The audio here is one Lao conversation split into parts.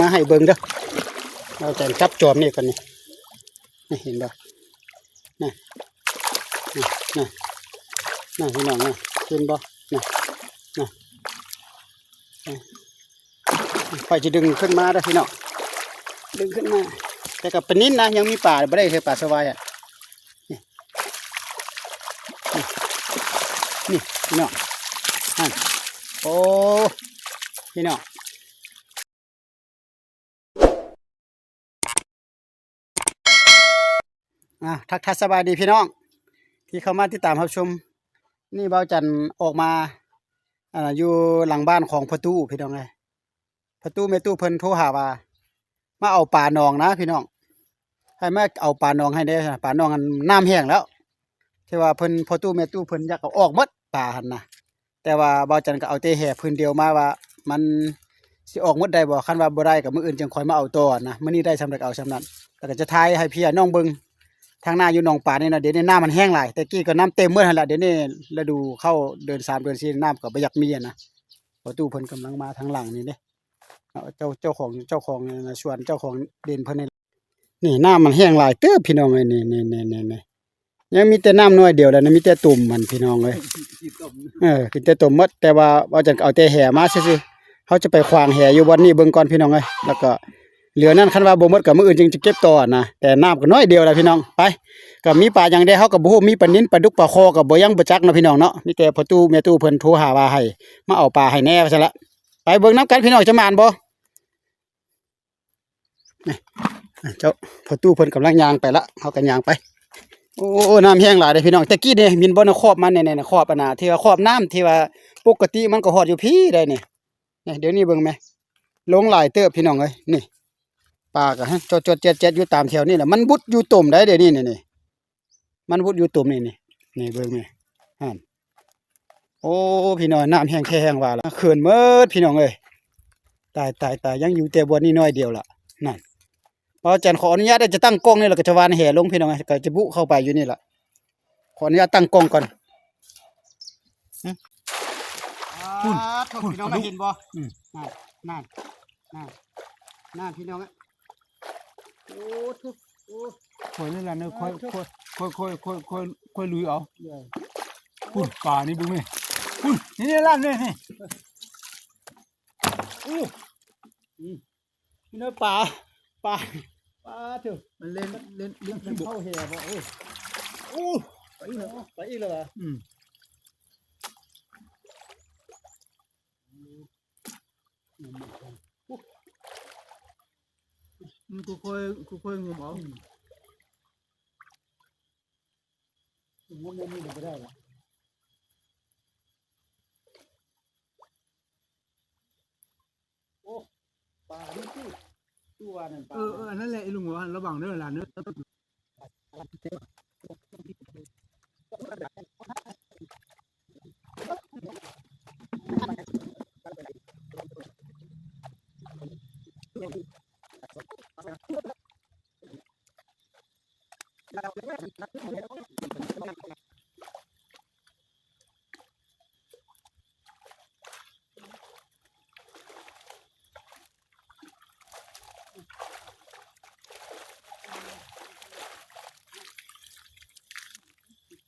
ມາໃຫ້ເບິ່ງເດີ ເອົາແຕນຈັບຈອມນີ້ກ່ອນນີ້ ນີ້ເຫັນບໍ່? ນະ ນະ ນະ ນະ ພີ່ນ້ອງນະ ເຫັນບໍ່? ນະ ນະ ຂ້ອຍຈະດຶງຂຶ້ນມາເດີພີ່ນ້ອງ ດຶງຂຶ້ນມາ ແຕ່ກໍເປັນນິນນະ ຍັງມີປາ ບໍ່ໄດ້ໃສ່ປາສະຫວາຍອະ ນີ້ ນີ້ ນີ້ພີ່ນ້ອງ ຫັ້ນ ໂອ້ ພີ່ນ້ອງ. ອ່າ ທັກທາຍສະບາຍດີພີ່ນ້ອງ ທີ່ເຂົ້າມາຕິດຕາມຮັບຊົມ. ນີ້ບ່າວຈັນອອກມາ ອ່າ ຢູ່ຫຼັງບ້ານຂອງພໍ່ຕູ້ພີ່ນ້ອງເອີຍ ພໍ່ຕູ້ແມ່ຕູ້ເພິ່ນໂທຫາວ່າ ມາເອົາປາໜອງນະພີ່ນ້ອງ ໃຫ້ມາເອົາປາໜອງໃຫ້ແດ່ ປາໜອງນັ້ນນ້ຳແຫ້ງແລ້ວ ທີ່ວ່າເພິ່ນ ພໍ່ຕູ້ແມ່ຕູ້ເພິ່ນຢາກເອົາອອກໝົດປາຫັ້ນນະ ແຕ່ວ່າບ່າວຈັນກໍເອົາແຕ່ແຫຜືນດຽວມາວ່າ ມັນຊິອອກໝົດໄດ້ບໍ່? ຄັນວ່າບໍ່ໄດ້ກໍມື້ອື່ນຈຶ່ງຄ່ອຍມາເອົາຕໍ່ນະ ມື້ນີ້ໄດ້ສ່ຳໃດກໍເອົາສ່ຳນັ້ນ ແລ້ວກໍຈະຖ່າຍໃຫ້ພີ່ນ້ອງເບິ່ງ ທາງໜ້າຢູ່ໜອງປານີ້ນະ ດຽວນີ້ນ້ຳມັນແຫ້ງຫຼາຍ ແຕ່ກີ້ກໍນ້ຳເຕັມໝົດຫັ້ນລະ ດຽວນີ້ລະດູເຂົ້າເດືອນສາມເດືອນສີ່ ນ້ຳກໍບໍ່ຢາກມີຫັ້ນນະ. ພໍ່ຕູ້ເພິ່ນກຳລັງມາທາງຫຼັງນີ້ເດ້ ເຈົ້າ ເຈົ້າຂອງ ເຈົ້າຂອງສວນ ເຈົ້າຂອງດິນເພິ່ນນີ້ ນີ້ນ້ຳມັນແຫ້ງຫຼາຍເຕີບພີ່ນ້ອງເອີຍ ນີ້ ນີ້ ນີ້ ນີ້ ຍັງມີແຕ່ນ້ຳໜ້ອຍດຽວແລ້ວນະ ມີແຕ່ຕຸ່ມຫັ້ນພີ່ນ້ອງເອີຍ ເອີ ກິນແຕ່ຕຸ່ມໝົດ ແຕ່ວ່າ ວ່າຈັ່ງກໍເອົາແຕ່ແຫມາຊື່ໆ ເຮົາຈະໄປຂວາງແຫຢູ່ບ່ອນນີ້ເບິ່ງກ່ອນພີ່ນ້ອງເອີຍ ແລ້ວກໍເຫຼືອນັ້ນ ຄັນວ່າບໍ່ໝົດກໍມື້ອື່ນຈຶ່ງຈະເກັບຕໍ່ນະ ແຕ່ນ້ຳກໍໜ້ອຍດຽວແລ້ວພີ່ນ້ອງ ໄປ ກໍມີປາຫຍັງແດ່ ເຮົາກໍບໍ່ຮູ້ ມີປານິນ ປາດຸກ ປາຄໍ່ ກໍບໍ່ຍັງບໍ່ຈັກເນາະພີ່ນ້ອງເນາະ ມີແຕ່ພໍ່ຕູ້ແມ່ຕູ້ເພິ່ນໂທຫາວ່າໃຫ້ມາເອົາປາໃຫ້ແດ່ວ່າຊັ້ນລະ ໄປເບິ່ງນຳກັນພີ່ນ້ອງ ຈະໝານບໍ່? ນີ້ ເຈົ້າພໍ່ຕູ້ເພິ່ນກຳລັງຍ່າງໄປລະ ເຮົາກໍຍ່າງໄປ ໂອ້ ນ້ຳແຫ້ງຫຼາຍເດ້ພີ່ນ້ອງ ແຕ່ກີ້ນີ້ມີບໍ່ນະ ຂອບມັນນີ້ ຂອບອັນນະ ທີ່ວ່າຂອບນ້ຳ ທີ່ວ່າປົກກະຕິມັນກໍຮອດຢູ່ພີ້ໄດ໋ນີ້ ນີ້ ດຽວນີ້ເບິ່ງແມ ລົງຫຼາຍເຕີບພີ່ນ້ອງເອີຍ ນີ້ ປາກໍຈອດໆແຈດໆຢູ່ຕາມແຖວນີ້ແຫຼະ ມັນບຸດຢູ່ຕົມໄດ໋ ດຽວນີ້ນີ້ ມັນວຸດຢູ່ຕຸ່ມນີ້ ນີ້ ນີ້ເບິ່ງນີ້ ຫັ້ນ ໂອ້ ພີ່ນ້ອງ ນ້ຳແຫ້ງແທ້ແຫ້ງວ່າລະ ເຂື່ອນໝົດພີ່ນ້ອງເອີຍ ຕາຍ ຕາຍ ຕາຍ ຍັງຢູ່ແຕ່ບ່ອນນີ້ໜ້ອຍດຽວລະ ນັ້ນ ບ່າວຈັນຂໍອະນຸຍາດເດີ ຈະຕັ້ງກ້ອງນີ້ ແລ້ວກໍຈະຫວ່ານແຫລົງພີ່ນ້ອງເອີຍ ກໍຈະບຸເຂົ້າໄປຢູ່ນີ້ລະ ຂໍອະນຸຍາດຕັ້ງກ້ອງກ່ອນ ພຸ້ນ ອ່າ ພຸ້ນ ພີ່ນ້ອງເຫັນບໍ່? ອືມ ນັ້ນ ນັ້ນ ນັ້ນ ນັ້ນ ພີ່ນ້ອງເອີຍ ໂອ້ ທຸ ໂອ້ ຄ່ອຍເລີຍລະເນີ ຄ່ອຍ ຄ່ອຍ ຄ່ອຍ ຄ່ອຍ ຄ່ອຍ ຄ່ອຍລຸຍເອົາ ເອີ ພຸ້ນ ປານີ້ເບິ່ງແມ່ ພຸ້ນ ນີ້ ນີ້ລະ ນີ້ ນີ້ ໂອ້ ອືມ ນີ້ນະ ປາ ປາ ປາເທີ ມັນເຫຼັ້ນ ເຫຼັ້ນ ເຫຼັ້ນ ມັນເຂົ້າແຫບໍ່ ໂອ້ ໂອ້ ໄປອີກແລ້ວ ໄປອີກແລ້ວຫວາ ອືມ ມັນຄ່ອຍໆ ຄ່ອຍໆງົມເອົາ ງົມແນວນີ້ບໍ່ໄດ້ລະ ໂອ້ ປານີ້ຕິ ຄືວ່ານັ້ນປາ ເອີ ເອີ ອັນນັ້ນແຫຼະ ອີລຸງວ່າ ລະວັງເດີຫຼານເດີ. ເ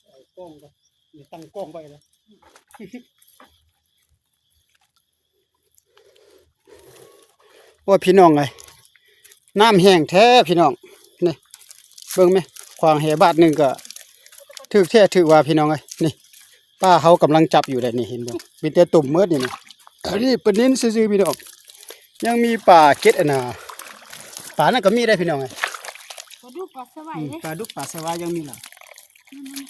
ອົາກ້ອງກ່ອນ ນີ້ຕັ້ງກ້ອງໄວ້ແລ້ວ. ໂອ້ຍ ພີ່ນ້ອງເອີຍ ນ້ຳແຫ້ງແທ້ພີ່ນ້ອງ ນີ້ ເບິ່ງແມ ຂວາງແຫບາດໜຶ່ງກໍຖືກແທ້ຖືກວ່າພີ່ນ້ອງເອີຍ ນີ້ ປາເຮົາກຳລັງຈັບຢູ່ເດ້ ນີ້ເຫັນບໍ່ ມີແຕ່ຕຸ່ມໝົດນີ້ນະ ອັນນີ້ປານິນຊື່ໆ ພີ່ນ້ອງ ຍັງມີປາເກັດອັນນະ ປານັ້ນກໍມີໄດ໋ພີ່ນ້ອງເອີຍ ປາດຸກປາສະຫວາຍ ອືມ ເດ້ ປາດຸກປາສະຫວາຍຍັງມີຫຼາຍ ອືມ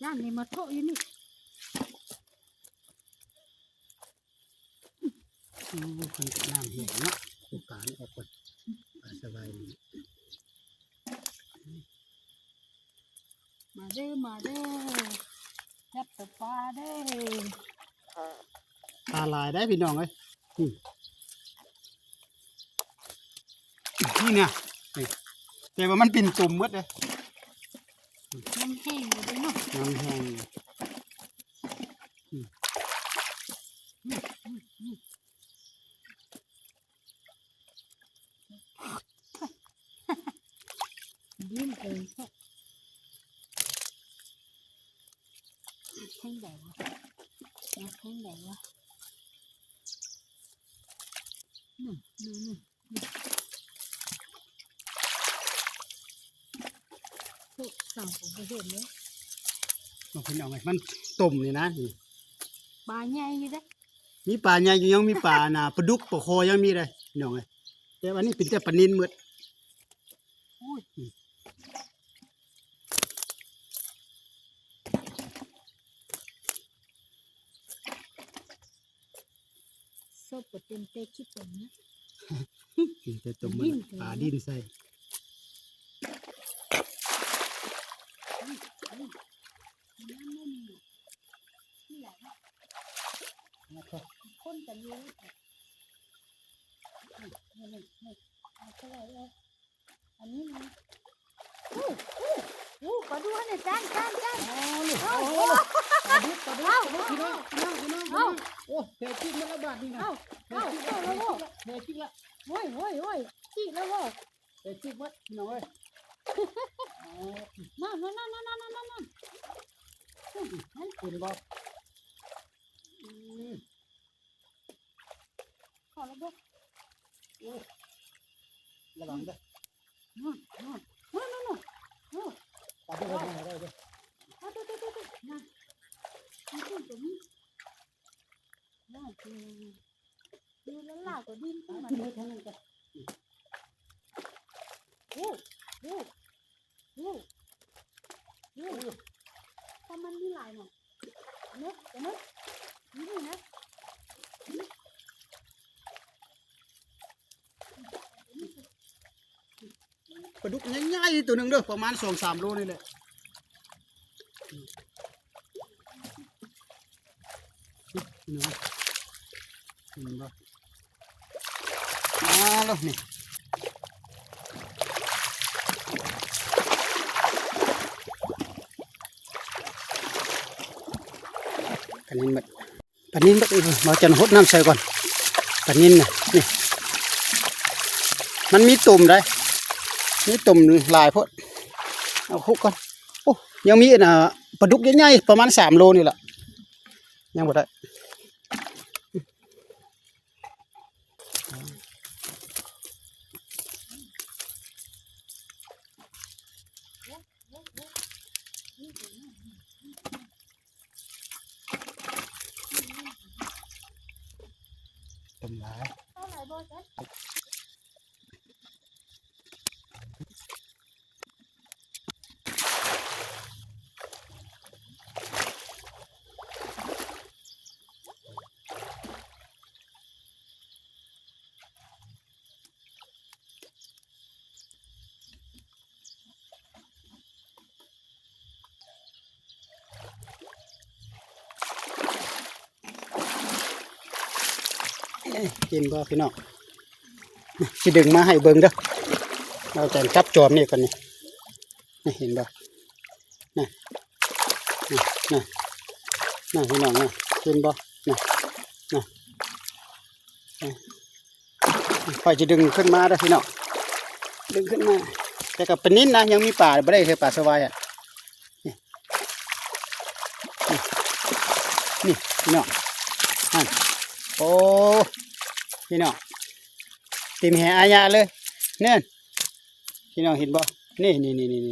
ຢ້ານນີ້ມາໂທະຢູ່ນີ້ ໂອ້ ຄັນນ້ຳແຫ້ງເນາະ ເອົາປານີ້ອອກກ່ອນ ປາສະບາຍດີ ມາເດີ ມາເດີ ຈັບແຕ່ປາເດີ ປາຫຼາຍໄດ໋ພີ່ນ້ອງເອີຍ ນີ້ ນີ້ນະ ນີ້ ແຕ່ວ່າມັນເປັນຕຸ່ມໝົດເດ້ ນ້ຳແຫ້ງຢູ່ເດ້ເນາະ ນ້ຳແຫ້ງຢູ່ ອືມ ຍິ້ມເອີງ ທາງໃດວະ ມາທາງໃດວະ? ນັ້ນ ນັ້ນ ນັ້ນ ໂອ້ ສັ່ງ ບໍ່ເຫັນເດ້. ໂອ້ ພີ່ນ້ອງເອີຍ ມັນຕົມນີ້ນະ ນີ້ ປາໃຫຍ່ຢູ່ເດ້. ມີປາໃຫຍ່ຢູ່ ຍັງມີປາ ອັນນ່າ ປາດຸກ ປາຄໍ ຍັງມີເດ້ ພີ່ນ້ອງເອີຍ. ແຕ່ວ່ານີ້ເປັນແຕ່ປານິນໝົດ. ໂອ້ຍ ສົບກໍເຕັມແຕ່ຂີ້ຕົມນະ ເຕັມແຕ່ຕົມໝົດ ປາດິນໃສ່. ຄົນກັນຢູ່ ນີ້ ນີ້ ນີ້ ເອົາເຂົ້າໄວ້ເລີຍ. ອັນນີ້ນະ ໂອ້ ໂອ້ ໂອ້ ປາດຸກອັນນີ້ ຈານ ຈານ ຈານ ອໍ ນີ້ ເອົາ ໂອ້ ປາດຸກ ປາດຸກ ເອົາ ປາດຸກ ເອົາ ພີ່ນ້ອງ ພີ່ນ້ອງ ພີ່ນ້ອງ ເອົາ ໂອ້ ແຜຈິກໝົດແລ້ວບາດນີ້ນະ ເອົາ ແຜຈິກແລ້ວ ແຜຈິກແລ້ວ ໂອ້ຍ ໂອ້ຍ ໂອ້ຍ ຈິກແລ້ວບໍ່ ແຜຈິກໝົດ ພີ່ນ້ອງເອີຍ. ມາ ມາ ມາ ມາ ມາ ມາ ມາ ເຫັນບໍ່? ອືມ ເຂົ້າແລ້ວບໍ່? ໂອ້ ລະວັງເດີ ນັ້ນ ນັ້ນ ນັ້ນ ນັ້ນ ໂອ້ ປາດຸກ ເອົາ ເອົາ ເອົາ ເອົາ ເອົາ ນັ້ນ ມັນຂຶ້ນຕົງນີ້ ນັ້ນ ຢູ່ລ້າໆ ກໍດິ້ນຂຶ້ນມາ ຂຶ້ນໄປທາງນັ້ນກ່ອນ ໂອ້ ໂອ້ ໂອ້ ໂອ້ ຖ້າມັນມີຫຼາຍນະ ເນາະ ເນາະ ນີ້ນະ ປາດຸກໃຫຍ່ໆ ໂຕໜຶ່ງເດີ ປະມານສອງສາມໂລນີ້ແຫຼະ ເຫັນບໍ່? ມາແລ້ວນີ້ ປານິນໝົດ ປານິນໝົດ ເອີ ມາຈັນຫົດນ້ຳໃສ່ກ່ອນ ປານິນນະ ນີ້ ມັນມີຕຸ່ມໃດ໋ ມີຕຸ່ມຫຼາຍໂພດ ເອົາຄຸກກ່ອນ ໂອ້ ຍັງມີອັນນ່າ ປາດຸກໃຫຍ່ໆ ປະມານສາມໂລນີ້ລະ ຍັງບໍ່ໄດ້. ເຕັມຫຼາຍ. ເຫັນບໍ່ພີ່ນ້ອງ? ຊິດຶງມາໃຫ້ເບິ່ງເດີ. ເອົາແຕ່ນຈັບຈອມນີ້ກ່ອນນີ້. ນີ້ເຫັນບໍ່? ນະ ນະ ນະ ນະ ພີ່ນ້ອງນະ ເຫັນບໍ່? ນະ ນະ ນະ. ຂ້ອຍຈະດຶງຂຶ້ນມາເດີພີ່ນ້ອງ ດຶງຂຶ້ນມາ. ແຕ່ກໍເປັນນິນນະ ຍັງມີປາ ບໍ່ໄດ້ເທື່ອປາສະວາຍອະ. ນີ້ ນີ້ ນີ້ພີ່ນ້ອງ ຫັ້ນ. ໂອ້ ພີ່ນ້ອງ ເຕັມແຫອາຍະເລີຍ ແນ່ນ. ພີ່ນ້ອງເຫັນບໍ່? ນີ້ ນີ້ ນີ້ ນີ້. ນີ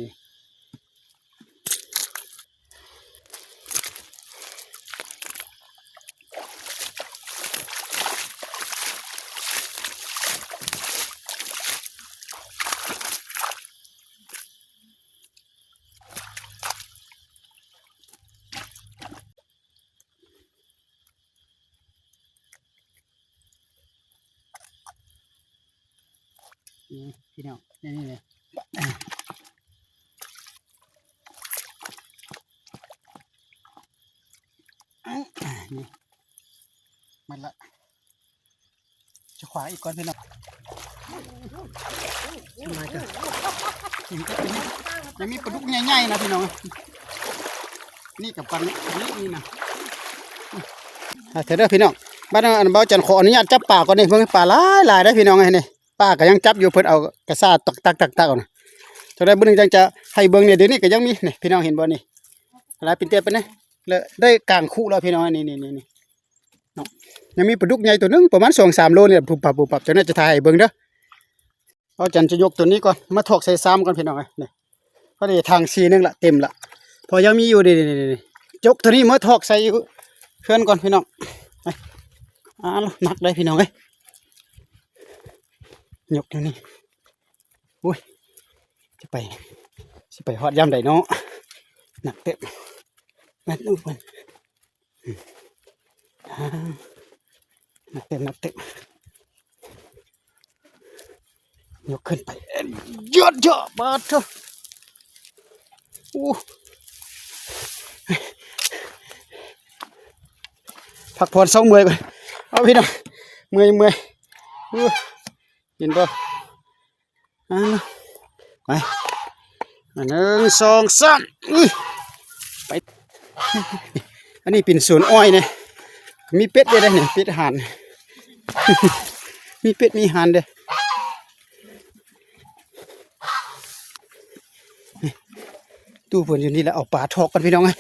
້ພີ່ນ້ອງ ນີ້ ນີ້ ນີ້ ນີ້ ໝົດລະ. ຈະຂວາງອີກກ່ອນພີ່ນ້ອງ ຍັງມີປາດຸກໃຫຍ່ໆນະພີ່ນ້ອງ. ນີ້ກັບປັນນີ້ ນີ້ນະ ອ່າ ເດີພີ່ນ້ອງ. ບັດນີ້ອັນ ບ່າວຈັນຂໍອະນຸຍາດຈັບປາກ່ອນນີ້ ເບິ່ງປາຫຼາຍໆເດ້ພີ່ນ້ອງເອີຍ. ນີ້ປາກໍຍັງຈັບຢູ່ ເພິ່ນເອົາກະຊາຕັກໆໆເອົານະ. ເທົ່າໃດມື້ໜຶ່ງຈັ່ງຈະໃຫ້ເບິ່ງນີ້. ດຽວນີ້ກໍຍັງມີ ນີ້ ພີ່ນ້ອງເຫັນບໍ່ນີ້ ຫຼາຍເປັນແຕ່ປານນີ້ ແລ້ວໄດ້ກາງຄຸແລ້ວ ພີ່ນ້ອງ. ນີ້ໆໆ ເນາະ ຍັງມີປາດຸກໃຫຍ່ຕົວໜຶ່ງ ປະມານສອງສາມໂລນີ້ແຫຼະ ປຸບປັບ ປຸບປັບ. ຈັ່ງນັ້ນຈະຖ່າຍໃຫ້ເບິ່ງເດີ. ເອົາ ຈັນຈະຍົກຕົວນີ້ກ່ອນ ມາຖອກໃສ່ຊາມກ່ອຖັງພີ່ນ້ອງເອີຍ. ນີ້ ພໍດີຖັງສີ່ໜຶ່ງລະ ເຕັມລະ. ພໍຍັງມີຢູ່ ນີ້ໆ ຍົກຕົວນີ້ມາຖອກໃສ່ຢູ່ເຮືອນກ່ອນພີ່ນ້ອງ. ອ່າ ໜັກເດ້ພີ່ນ້ອງເອີຍ ຍົກຕົວນີ້. ໂອ້ຍ ຈະໄປ ຊິໄປຮອດຍາມໃດເນາະ. ໜັກເຕີບ ແມ່ນ ອືມ ອ່າ ໜັກເຕີບ ໜັກເຕີບ. ຍົກຂຶ້ນໄປ ເອີ ເຍາະ ເຍາະ ບາດເທີ. ໂອ້ ພັກຜ່ອນເຊົາເມື່ອຍກ່ອນ. ເອົາ ພີ່ນ້ອງ ເມື່ອຍ ເມື່ອຍ. ໂອ້ ເຫັນບໍ່? ອ່າ ໄປ ໜຶ່ງ ສອງ ສາມ ອື ໄປ. ອັນນີ້ເປັນສວນອ້ອຍເດ້ ມີເປັດເດ້ນີ້ ເປັດຫານ ມີເປັດມີຫານເດ້. ຕູ້ເພິ່ນຢູ່ນີ້ແຫຼະ ເອົາປາຖອກກ່ອນພີ່ນ້ອງເອີຍ.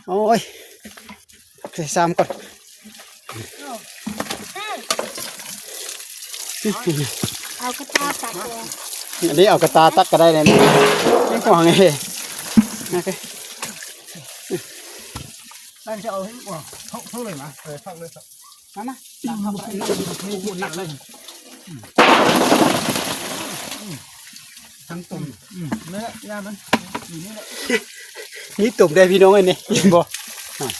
ໂອ້ຍ ໃສ່ຊາມກ່ອນ. ເອົາກະຕາຕັກເອົາ ອັນນີ້ເອົາກະຕາຕັກກໍໄດ້ແຫຼະ ນີ້ ນີ້ຂວາງເອ. ໂອເຄ ຕັ້ງຈະເອົາໃຫ້ ເອົາເທົ່າເລີຍມາ ເອີ ເທົ່າເລີຍ ມາ ມາ ໜັກເລີຍ ອືມ ທັງຕົມ ອືມ ນັ້ນແຫຼະ ຢ່າມັນ ຢູ່ນີ້ແຫຼະ ມີຕົມໄດ້ພີ່ນ້ອງເອີຍນີ້ ເຫັນບໍ່? ນັ້ນ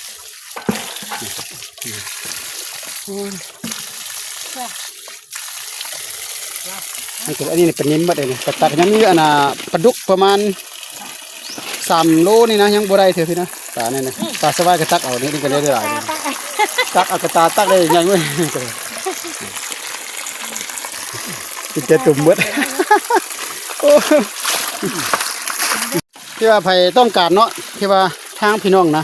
ໂອ້ຍ ອັນນີ້ ອັນນີ້ປານິນໝົດເລີຍນີ້ ກະຕັກ ຍັງມີອັນນ່າ ປາດຸກປະມານ ສາມໂລນີ້ນະ ຍັງບໍ່ໄດ້ເທື່ອພີ່ນະ ປານີ້ນະ ປາສະຫວາຍກໍຕັກເອົາ ນີ້ກໍໄດ້ຫຼາຍ ຕັກເອົາກະຕາຕັກໄດ້ໃຫຍ່ເວີ້ຍ ກິນແຕ່ຕຸ່ມເບິດ. ໂອ້ ທີ່ວ່າໃຜຕ້ອງການເນາະ ທີ່ວ່າທາງພີ່ນ້ອງນະ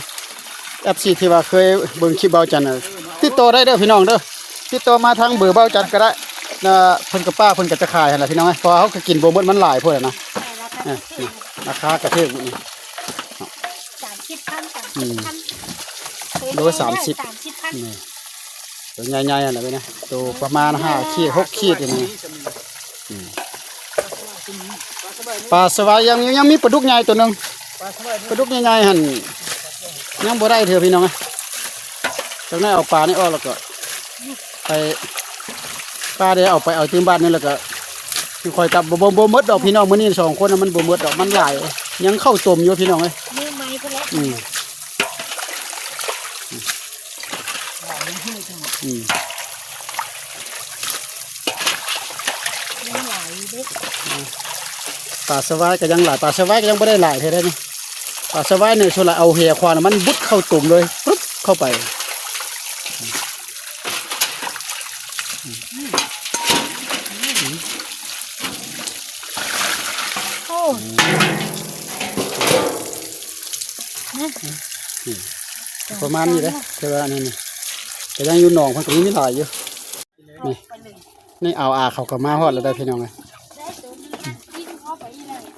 ເອັຟຊີ ທີ່ວ່າເຄີຍເບິ່ງຄລິບເບົາຈັນ ຕິດຕໍ່ໄດ້ເດີພີ່ນ້ອງເດີ ຕິດຕໍ່ມາທາງເບີເບົາຈັນກໍໄດ້ ເພິ່ນກໍປ້າເພິ່ນກໍຈະຂາຍຫັ້ນລະພີ່ນ້ອງ ເພາະວ່າເຮົາກໍກິນບໍ່ໝົດ ມັນຫຼາຍໂພດນະ. ອ່າ ລາຄາກະຖືກນີ້ ສາມສິບພັນ ສາມສິບພັນ ໂລສາມສິບ ສາມສິບພັນ ນີ້ ໂຕໃຫຍ່ໆ ຫັ້ນລະເວີ້ຍນະ ໂຕປະມານຫ້າຂີດ ຫົກຂີດນີ້. ອືມ ປາສະຫວາຍ ຍັງ ຍັງມີປາດຸກໃຫຍ່ໂຕໜຶ່ງ ປາດຸກໃຫຍ່ໆ ຫັ້ນ ຍັງບໍ່ໄດ້ເທື່ອພີ່ນ້ອງເອີຍ. ຈັ່ງນັ້ນເອົາປານີ້ອອກ ແລ້ວກໍໄປ ປາໄດ້ເອົາໄປເອົາຕື່ມບ້ານນີ້ ແລ້ວກໍຄ່ອຍກັບ ບໍ່ ບໍ່ ບໍ່ໝົດດອກພີ່ນ້ອງ ມື້ນີ້ສອງຄົນນະ ມັນບໍ່ໝົດດອກ ມັນຫຼາຍ ຍັງເຂົ້າຕົມຢູ່ພີ່ນ້ອງເອີຍ ມື້ໃໝ່ພຸ້ນແຫຼະ. ອືມ ອືມ ຍັງຫຼາຍຢູ່ເດ້ ປາສະຫວາຍກໍຍັງຫຼາຍ ປາສະຫວາຍກໍຍັງບໍ່ໄດ້ຫຼາຍເທື່ອໃດນີ້ ປາສະຫວາຍນີ້ ສ່ວນຫຼາຍເອົາແຫຂວາງ ມັນບຸດເຂົ້າຕຸມເລີຍ ປຶບ ເຂົ້າໄປ. ໂອ້ ອືມ ປະມານນີ້ເດ້ ແຕ່ວ່າອັນນີ້ນີ້ ແຕ່ຍັງຢູ່ໜອງເພິ່ນກໍມີ ມີຫຼາຍຢູ່ ນີ້ ນີ້ ອາວອາ ເຂົາກໍມາຮອດແລ້ວເດ້ພີ່ນ້ອງເອີຍ.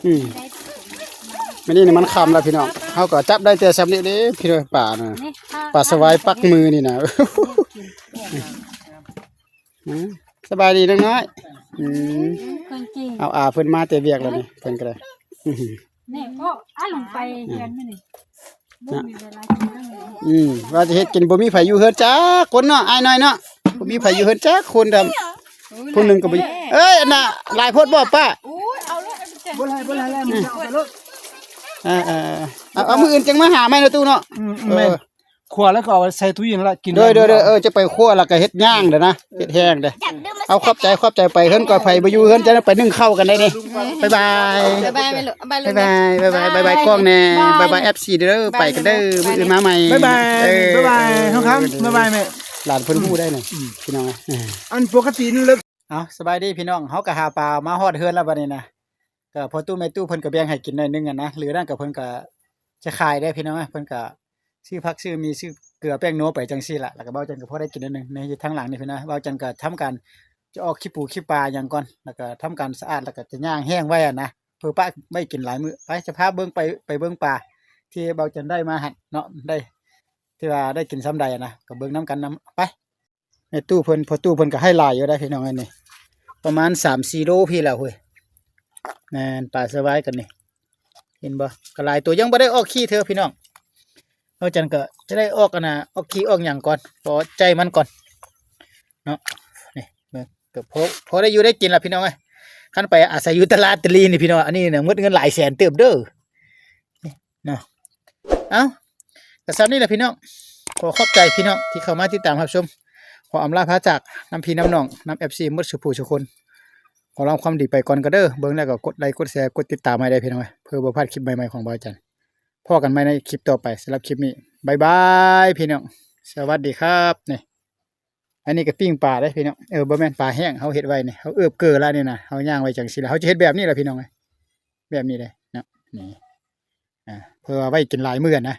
ອືມ ມື້ນີ້ນີ້ມັນຄ່ຳແລ້ວພີ່ນ້ອງ ເຮົາກໍຈັບໄດ້ແຕ່ຊ່ຳນີ້ເດ້ພີ່ນ້ອງ ປານະ ປາສະຫວາຍປັກມືນີ້ນະ. ອືມ ສະບາຍດີນ້ອງນ້ອຍ ອືມ ເອົາອາເພິ່ນມາແຕ່ວຽກແລ້ວນີ້ ເພິ່ນກໍໄດ້ ນີ້ກໍອາລົງໄປເຮືອນມື້ນີ້ ບໍ່ມີເວລາກິນເລີຍ ອືມ ວ່າຈະເຮັດກິນ ບໍ່ມີໃຜຢູ່ເຮືອນຈັກຄົນເນາະ ອ້າຍນ້ອຍເນາະ ບໍ່ມີໃຜຢູ່ເຮືອນຈັກຄົນດຳ ຜູ້ໜຶ່ງກໍບໍ່ຢູ່ ເອີຍ ອັນນ່າ ຫຼາຍໂພດບໍ່ປ້າ ໂອ້ຍ ເອົາໂລດ ບໍ່ຫຼາຍ ບໍ່ຫຼາຍແລ້ວ ເອົາ ເອົາ ເອົາ ມື້ອື່ນຈັ່ງມາຫາໃໝ່ເນາະຕູ້ເນາະ ອືມ ເອີ ແມ່ນ ຂົ້ວແລ້ວກໍເອົາໄວ້ໃສ່ຕູ້ເຢັນລະກິນ ໂດຍ ໂດຍ ໂດຍ ເອີ ຈະໄປຂົ້ວແລ້ວກໍເຮັດຍ່າງເດີນະ ເຮັດແຫ້ງເດີ ເອົາ ຂອບໃຈ ຂອບໃຈ ໄປເຮືອນກ່ອນ ໃຜບໍ່ຢູ່ເຮືອນ ຈະໄປໜຶ້ງເຂົ້າກັນໄດ້ນີ້ ບາຍບາຍ ບາຍບາຍ ບາຍບາຍ ບາຍບາຍ ບາຍບາຍ ບາຍບາຍ ກ້ອງແດ່ ບາຍບາຍ ບາຍບາຍ ເອັຟຊີ ເດີ ບາຍ ໄປກັນເດີ ບາຍ ມື້ອື່ນມາໃໝ່ ບາຍບາຍ ເອີ ບາຍບາຍ ນ້ອງຄຳ ບາຍບາຍແມ່ ຫຼານເພິ່ນຮູ້ໄດ້ນີ້ ອືມ ພີ່ນ້ອງ ອັນປົກກະຕິນີ້ ເອົາ ສະບາຍດີພີ່ນ້ອງ ເຮົາກໍຫາປາມາຮອດເຮືອນແລ້ວບັດນີ້ນະ ກໍພໍ່ຕູ້ແມ່ຕູ້ເພິ່ນກໍແບ່ງໃຫ້ກິນໜ້ອຍໜຶ່ງຫັ້ນນະ ຫຼືນັ້ນກໍເພິ່ນກໍຈະຂາຍໄດ້ພີ່ນ້ອງ ເພິ່ນກໍຊື້ຜັກຊື້ໝີ່ຊື້ເກືອແປ້ງນົວໄປຈັ່ງຊີ້ລະ ແລ້ວກໍເບົາຈັນກໍພໍໄດ້ກິນໜ້ອຍໜຶ່ງ ໃນທາງຫຼັງນີ້ພີ່ນ້ອງ ເບົາຈັນກໍທຳການຈະອອກຂີ້ປູຂີ້ປາຫຍັງກ່ອນ ແລ້ວກໍທຳການສະອາດ ແລ້ວກໍຈະຍ່າງແຫ້ງໄວ້ຫັ້ນນະ ເພື່ອປະໄວ້ກິນຫຼາຍມື້. ໄປ ຈະພາເບິ່ງ ໄປ ໄປເບິ່ງປາທີ່ບ່າວຈັນໄດ້ມາຫັ້ນເນາະ ໄດ້ ທີ່ວ່າໄດ້ກິນຊ່ຳໃດນະ ກໍເບິ່ງນຳກັນນຳ ໄປ. ແມ່ຕູ້ເພິ່ນ ພໍ່ຕູ້ເພິ່ນກໍໃຫ້ຫຼາຍຢູ່ໄດ໋ພີ່ນ້ອງເອີຍນີ້ ປະມານສາມສີ່ໂລພີ້ແຫຼະເຮີ້ຍ. ແມ່ນ ປາສະຫວາຍກັນນີ້ ເຫັນບໍ່ ກໍຫຼາຍໂຕ ຍັງບໍ່ໄດ້ອອກຂີ້ເທື່ອພີ່ນ້ອງ. ເຮົາຈັ່ງກໍຈະໄດ້ອອກອັນນ່າ ອອກຂີ້ອອກຫຍັງກ່ອນ ພໍໃຈມັນກ່ອນເນາະ. ນີ້ເບິ່ງ ກໍພໍ ພໍໄດ້ຢູ່ໄດ້ກິນລະພີ່ນ້ອງເອີຍ. ຄັນໄປອາໄສຢູ່ຕະຫຼາດຕະລີນີ້ພີ່ນ້ອງ ອັນນີ້ນະໝົດເງິນຫຼາຍແສນເຕີບເດີ ນີ້ເນາະ. ເອົ້າ ກໍສ່ຳນີ້ແຫຼະພີ່ນ້ອງ ຂໍຂອບໃຈພີ່ນ້ອງທີ່ເຂົ້າມາຕິດຕາມຮັບຊົມ. ຂໍອຳລາພາຈາກນຳພີ່ນຳນ້ອງ ນຳເອັຟຊີໝົດສູ່ຜູ້ສູ່ຄົນ. ຂໍລາຄວາມດີໄປກ່ອນກໍເດີ. ເບິ່ງແລ້ວກໍກົດໄລ ກົດແຊ ກົດຕິດຕາມໃຫ້ໄດ້ພີ່ນ້ອງເອີຍ ເພື່ອບໍ່ພາດຄລິບໃໝ່ໆຂອງບ່າວຈັນ. ພໍ້ກັນໃໝ່ໃນຄລິບຕໍ່ໄປ. ສຳລັບຄລິບນີ້ ບາຍບາຍພີ່ນ້ອງ ສະຫວັດດີຄັບ. ນີ້ ອັນນີ້ກໍປີ້ງປາເດ້ພີ່ນ້ອງ ເອີ ບໍ່ແມ່ນ ປາແຫ້ງ ເຮົາເຮັດໄວ້ນີ້ ເຮົາເອີບເກີແລ້ວນີ້ນະ ເຮົາຍ່າງໄວ້ຈັ່ງຊີ້ລະ ເຮົາຈະເຮັດແບບນີ້ລະພີ່ນ້ອງເອີຍ ແບບນີ້ເດ້ເນາະ. ນີ້ ອ່າ ເພື່ອວ່າໄວ້ກິນຫຼາຍມື້ນະ